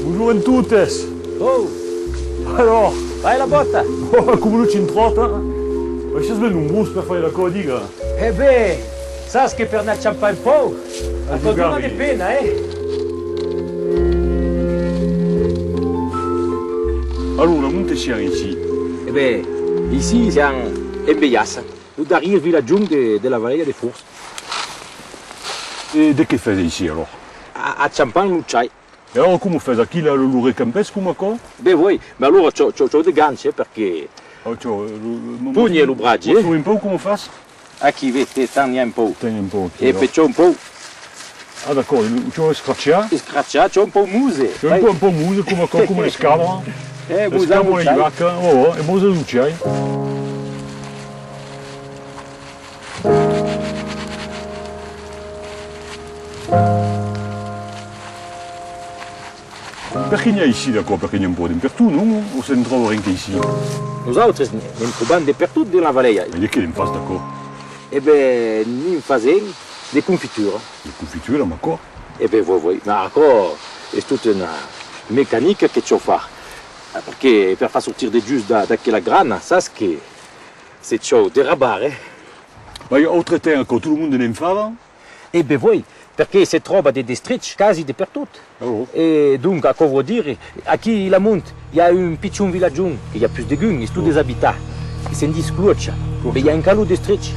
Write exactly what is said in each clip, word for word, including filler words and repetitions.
Bonjour en totes! Oh! Alors! Vai la bòta! Oh, coma lo chintròta! Mas siás ben nombrós per faire la còdiga! E ben, sas que per anar champar un pauc, aquò dona de pena, eh? Alora, monte siam aicí? E ben, aicí siam en Belhassa, lo darrièr vilatjon de, de la valèia de Fors. E de qué fas aicí, alora? A, a champar lo chai. E alora, coma fas aquí, la, lo, lo recampes coma aquò? Ben, oui, mas alora, chau, chau, chau de ganch, eh, perque... Oh, chau, lo, lo, pugni lo bratge, eh? Mòstra un pauc coma fas. Aquí, ve, te, ten un pauc. Ten un pauc aquí, e alora. Pechau un pauc. Ah, d'acòrd, lo, chau escrachar. Escrachar, chau un pauc muse. Chau un pauc, un pauc muse, coma aquò, coma l'escabra. Eh, muse lo chai. L'escabra, la vaca, oh, oh, e muse lo chai. Perqué n'i a aicí d'aquò? Perqué n'i a un pauc de pertot, non? O se'n tròba ren qu'aicí? Nosautres ne'n trobam de pertot de la valèia. E de qué ne'n fas d'aquò? E ben, ne'n fasèm de confitura. De confitura, amb aquò? E ben, voi, voi. Mas aquò es tota una mecanica que chau far. Perque per far sortir de jus da, d'aquela grana, sas que se chau derrabar, eh? Mas autre temps, aquò, tot lo monde ne'n fava? E ben, voi, perque se tròba de destrichs quasi de pertot. Oh. E donc, aquò vòu dire, aquí amont, i a un pichon vilatjon, que i a pus degun, es tot desabitat, que se'n ditz Clocha. Clocha. Mas i a encara lo destrich.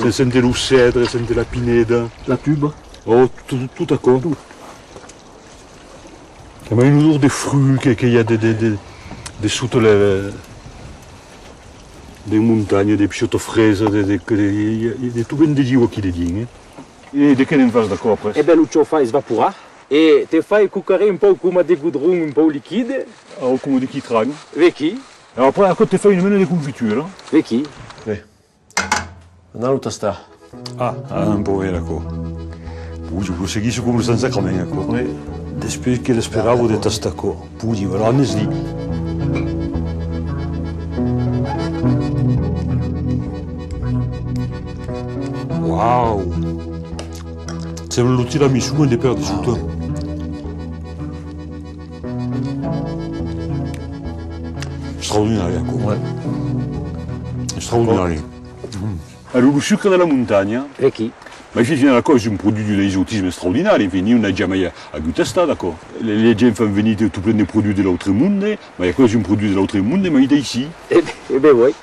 Se sente lo cèdre, se sente la pineda. La tuba. Oh, tot, tot aquò. Tot. E mai una odor de fruch que, que i a de, de, de, de sota la, la, de montanha, de pichòta fresa, de, de, de, de, de tot ben de diu aquí dedins, eh. E de qué ne'n fas d'aquò après? E ben, lo chau fai esvaporar e te fai cocaré un pauc coma de godron, un pauc liquide. Oh, coma de quitran. Vequí. E après, aquò te fai una mena de confitura. Vequí. Ve. Anam lo tastar. Ah, anam un pauc veire aquò. Ui, lo seguissi coma lo Sant Sacrament, aquò. Oui. Despuèi que l'esperava de tastar aquò. Pudi, voilà, anatz-li. Uau! Sembla lo tiramisu, mas de per dessota. Extraordinari, aquò. Ouais. Extraordinari. Mm. Alora, lo sucre de la montanha. Vequí. Mas, enfin, aquò es un produit d'un exotisme extraordinari. Enfin, ieu n'ai jamai agut tastat, aquò. Le, le gents fan venir tot plen de produits de l'autre monde, mas aquò es un produit de l'autre monde, mas d'aicí. E ben, e ben, oui.